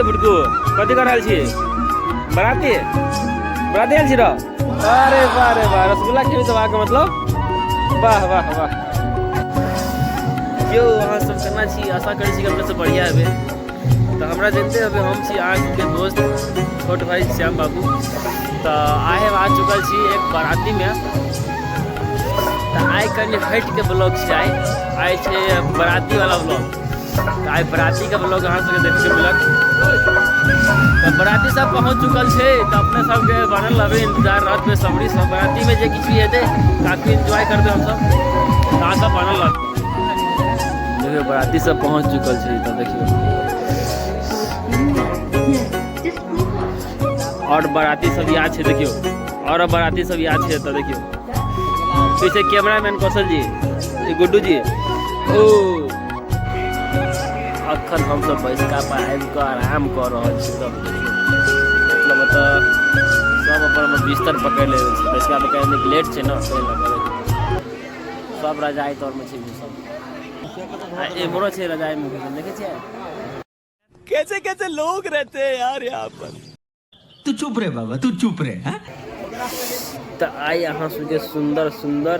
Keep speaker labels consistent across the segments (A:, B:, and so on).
A: बुटकू कथी कर रहल छी? बराती बराती आयल छी रह? अरे वाह रे वाह, रसगुल्ला खेबी तऽ अहाँके मतलब वाह वाह वाह। यौ अहाँ सब केना छी? आशा करै छी कि अपने सब बढ़िया हेबै। तऽ हमरा जनिते हेबै, हम छी अहाँ सबके दोस्त छोट भाई श्याम बाबू। तऽ आइ हम आ चुकल छी एक बारातीमे। तऽ आइ कनि हटिके ब्लॉग छै, आइ आइ छै बराती वाला ब्लॉग। तऽ आइ बरातीके ब्लॉग अहाँ सबके देखैके मिलत। तऽ बराती सब पहुँच चुकल छै, तऽ अपने सबके बनल रहबै, इंतजार रहत बेसब्री सब। बरातीमे जे किछु भी हेतै काफी एंजॉय करबै हमसब, तऽ अहाँ सब बनल रहबै। देखियौ बराती सब पहुँच चुकल छै। तऽ देखियौ और बराती सब याद छै, देखियौ और बराती सब याद छै। तऽ देखियौ पीछे कैमरामैन कौशल जी, गुड्डू जी। ओ अखन हमसब बैसका पर आबि कऽ आराम कऽ रहल छी। तब देखियौ मतलब एतऽ सब अपन अपन बिस्तर पकड़ि लेने छै। बैसका पर कनि लेट छै ने, ताहि लऽ कऽ सब रजाइ तरमे छै घुसल। आ एम्हरो छै रजाइ में घुसल, देखै छियै
B: कैसे कैसे लोग रहते हैं यार यहाँ पर।
C: तू चुप रे बाबा, तू चुप रे। हाँ?
A: तऽ आइ अहाँ सबके सुंदर सुंदर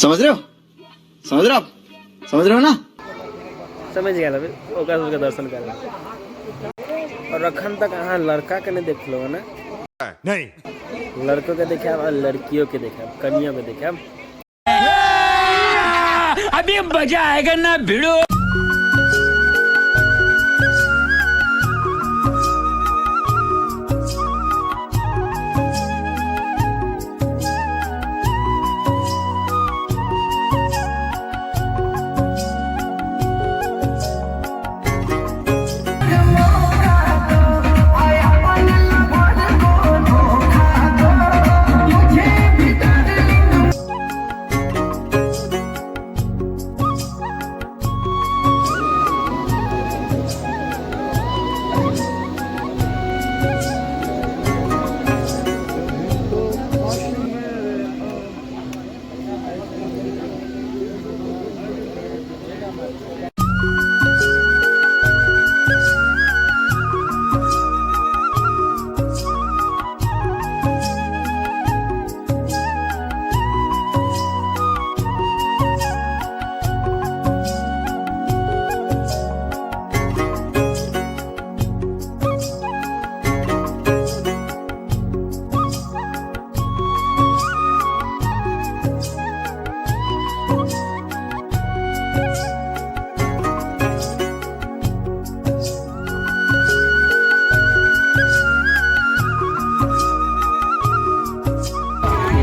D: समझ रहे हो, समझ रहे हो आप, समझ रहे हो ना?
A: समझ गेल हेबै, ओकरा सबके दर्शन करबै। और अखन तक अहाँ लड़का के नहि देखलहुँ ने?
B: नहीं।
A: लड़को के देखायब और लड़कियों के देखायब, कनियों के देखायब।
C: अभी मजा आएगा ना भिड़ो।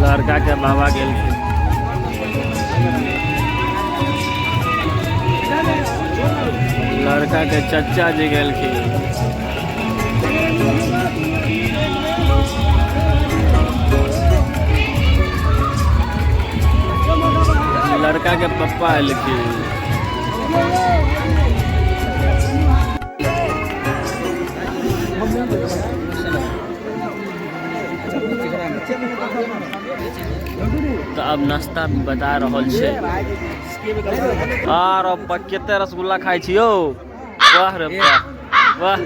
A: लड़का के बाबा गेलखिन। लड़का के चचा जी गेलखिन। लड़का के पप्पा एलखिन। तऽ अब नाश्ता बता रहल छै। आर अब कते रसगुल्ला खाइ छी यौ, वाह रे वाह वाह।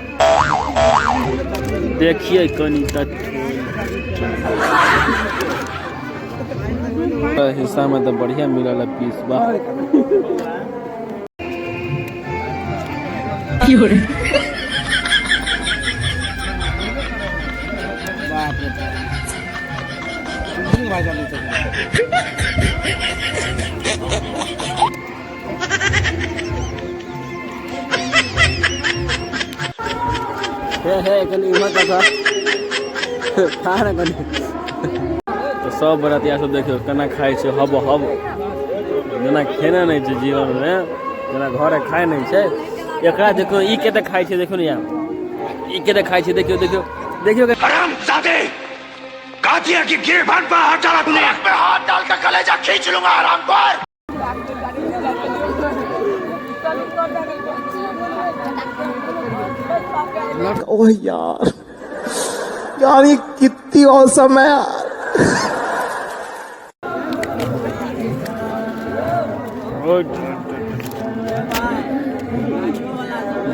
A: देखिए कनि तऽ हिस्सा में तऽ बढ़िया मिलल है पीस, वाह। हे हे कनि इम्हर कथा खा ने कनि। तऽ सब बरातिया सब देखियौ केना खाइ छै, हब हब जेना खेने नहि छै जीवनमे, जेना घरे खाइ नहि छै। एकरा देखियौ ई कते खाइ छै, देखियौ ने यहाँ ई कते खाइ छै, देखियौ देखियौ देखियौ।
B: हरामजादे, कातिया की गिरबान पर हाथ डाला तूने। पे हाथ डालकर कलेजा खींच लूंगा हरामखोर।
E: ओह यार, यार ये कितनी औसम है यार।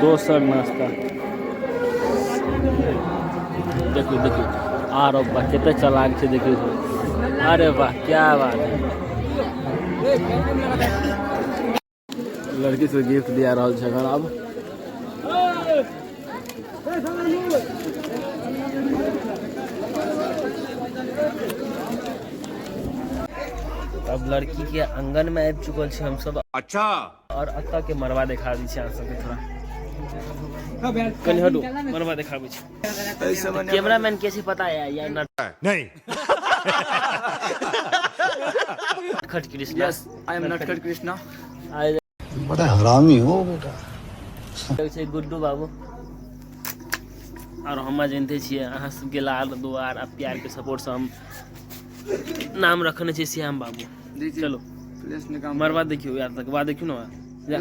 A: दोसर नाश्ता। देखियौ देखियौ, आरो वाह कते चलाक छै, देखियौ। अरे वाह क्या बात है। लड़की से गिफ्ट दिया रहल छै एखन। आब अब लड़की के आंगन में आबि चुकल छी हमसब।
B: अच्छा।
A: और अतऽ के मरवा देखा दै छी अहाँ सबके, थोड़ा कनि हटू, मरवा देखाबै छी। कैमरामैन के छै पता है या न?
B: नहीं।
A: Natkhat Krishna.
D: Yes, I am Natkhat Krishna.
A: आइ
D: बड़ा हरामी हो बेटा।
A: छै गुड्डू बाबू। और हम जानते छियै अहाँ सबके लाल दुआर आ प्यार के सपोर्ट से हम नाम रखने छी श्याम बाबू। चलो मरवा देखियौ यार, तक बाद देखियौ ना। जा।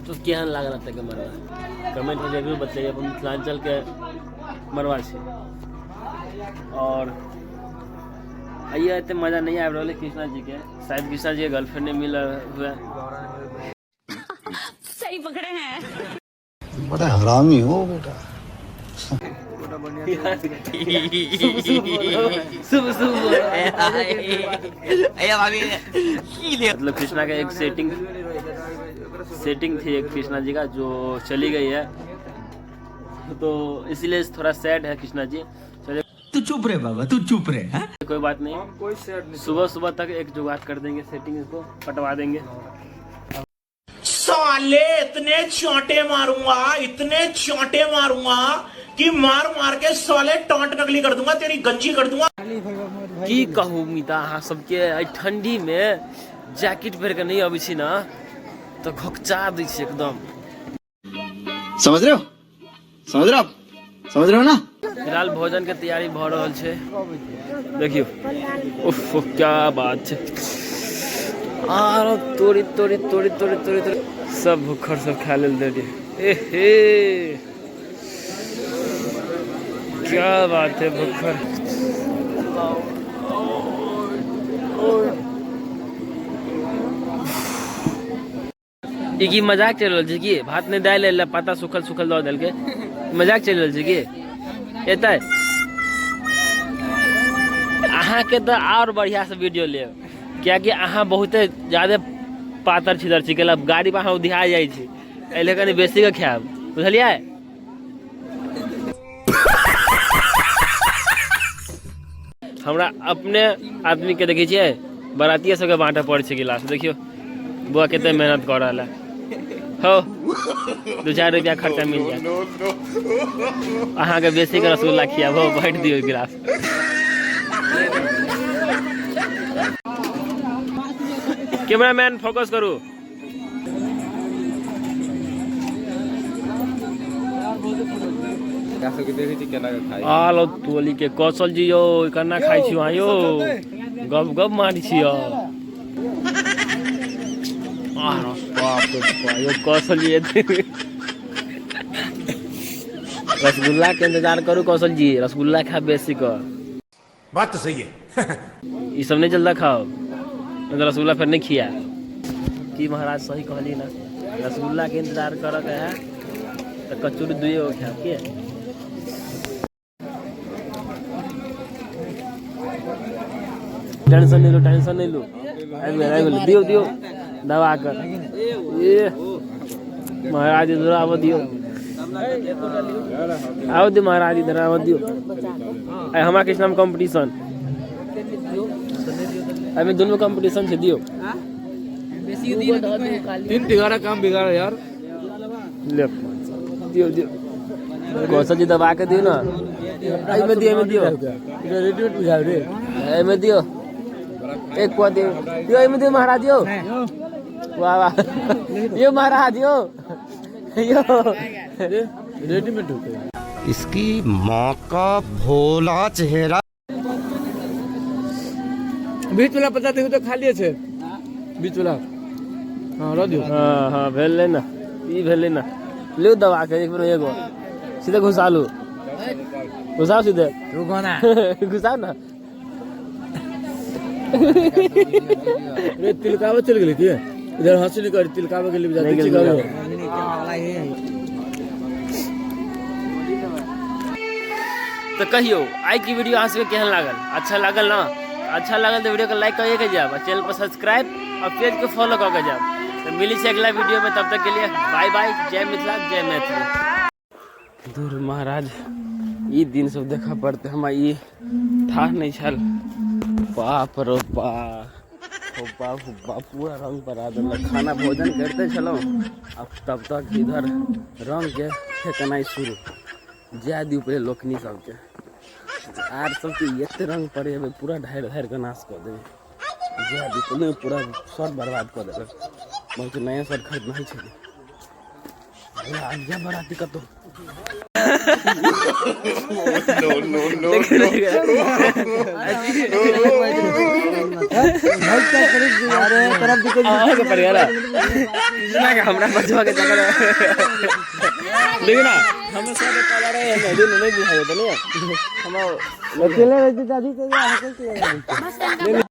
A: तो केहन लागल एतऽ के मरवा, कमेंट में जरूर बतैयै। अपन मिथिलांचल के मरवा छै। और आइए एते मजा नहीं आबि रहल है कृष्णा जी के, शायद कृष्णा जी के गर्लफ्रेंड नहीं मिल हुए।
F: सही पकड़े हैं।
D: बड़ा हरामी हो बेटा।
A: शुभ शुभ बोलो। मतलब कृष्णा का एक सेटिंग सेटिंग थी एक कृष्णा जी का, जो चली गई है, तो इसीलिए थोड़ा सैड है कृष्णा जी। चलिए।
C: तू चुप रे बाबा, तू चुप रे, हाँ?
A: कोई बात नहीं, सुबह सुबह तक एक जुगाड़ कर देंगे, सेटिंग इसको पटवा देंगे।
G: साले इतने चांटे मारूंगा, इतने चांटे मारूंगा कि मार मार के साले टांट नकली कर दूंगा, तेरी गंजी कर दूंगा।
A: की कहू मिता, अहाँ सबके एहि ठंडी में जैकेट पहिर के नहीं अबै छी ना तऽ घोकचा दै छै एकदम।
D: समझ रहे हो? समझ रहे हो आप? समझ रहे हो ना?
A: फिलहाल भोजन के तैयारी भऽ रहल छै, देखियौ। उफ उफ, क्या बात छै। आरो तोरी तोरी तोरी तोरी तोरी तोरी सब भुक्खड़ सब खा लेल देलियै। ए हे क्या बात है भुक्खड़। ई की मजाक चलि रहल छै की? भात नहि दालि आयल, पाता सुखल सुखल दऽ देलकै, मजाक चलि रहल छै की? एतै अहाँके तऽ आओर बढ़िआँसँ वीडियो लेब, कियाकि अहाँ बहुते ज्यादे पातर छितर छी, कैला गाड़ी पर अहाँ उधिया जाइ छी, एहि लए कनि बेसी के खायब, बुझलियै? हमरा अपने आदमी के देखै छियै, बरातिये सबके बाँटऽ पड़ै छै गिलास। देखियौ बुआ कते मेहनत कऽ रहल है। हो 2-4 रुपया खर्चा मिल जायत अहाँके, बेसी के रसगुल्ला खियाब। हो बाँटि दियौ गिलास। कैमरामैन फोकस करू। आलो तोली के कौशल जी यौ, केना खाइ छी अहाँ यौ? गप गप मारै छी यौ। आरो बाप रे बाप, यौ कौशल जी रसगुल्ला के इंतजार करू। कौशल जी रसगुल्ला खा बेसी क।
B: बात तो सही है।
A: ई सब नहीं जल्दा खाओ, नहीं तो रसगुल्ला फिर नहीं खिया। की महाराज सही कहली ना? रसगुल्ला के इंतजार कर के है तो कचौड़ी दुए गो खाओ के। टेंशन नहीं लो, टेंशन नहीं लो, आबि गेल आबि गेल, दियौ दियौ दबा कर। ए महाराज इधर आबऽ दियौ, आबऽ दियौ महाराज इधर आबऽ दियौ। आइ हमरा कृष्णा में कंपटीशन, एहिमे दुनू कंपटीशन छै। दियौ।
H: तीन तिगारा काम बिगाड़ा यार।
A: ले दियौ दियौ कौशल जी, दबा के दियौ ना। एहिमे दियौ, एहिमे दियौ,
H: रेडीमेड बुझाओ रे।
A: एहिमे दियौ, एक पुआ दियौ, दियौ एहिमे दियौ महाराज यौ। वाह वाह, यो महाराज यो यो
H: रेडीमेड होते।
B: इसकी माँ का भोला चेहरा।
H: बीच वाला पता देखो तो खाली छै, बीच वाला। हाँ, रह दियो।
A: हाँ हाँ, भेलै ने, ई भेलै ने। लियौ दबा के एक बेर, एगो सीधे घुसा लू, घुसाओ सीधे।
H: रुको ना।
A: घुसाओ ना।
H: रे, तिलकावे चल गेली की? इधर हंसी नहीं कर, तिलकावे के लिए
A: नहीं
H: जाते
A: गेल।
H: चिकावे।
A: तऽ कहियौ, आइ के वीडियो अहाँ सबके केहन लागल? अच्छा लागल ना? अच्छा लागल तऽ वीडियो के लाइक करिए के जायब आ चैनल पर सब्सक्राइब और पेज के फॉलो कऽ के जायब। तऽ मिली छै अगला वीडियो में, तब तक के लिए बाय बाय। जय मिथिला, जय मैथिली। दूर महाराज, ई दिन सब देखऽ पड़तै हमरा, ई थाह नहि छल। बाप रो बा, हो बाप हो बाप, पूरा रंग पर आ देलक। खाना भोजन करिते छलहुँ आ तब तक इधर रंग के फेकनाइ शुरू। जाय दियौ पहिले लोकनी सबके, आर सबके एते रंग पड़ेबै, पूरा ढारि ढारि कऽ नाश कऽ देबै। जाय दियौ पहिले, पूरा शर्ट बर्बाद कऽ देलक। बहुत नया शर्ट खरीदना छलै। आबि जा बराती कतौ। अहाँके परिवार कृष्णा के हमरा बचवा के चक्कर। देखियो ना, हम सब कलर है दिन नहीं बुझाइ देलियै हम।
H: अकेले रहते दादी।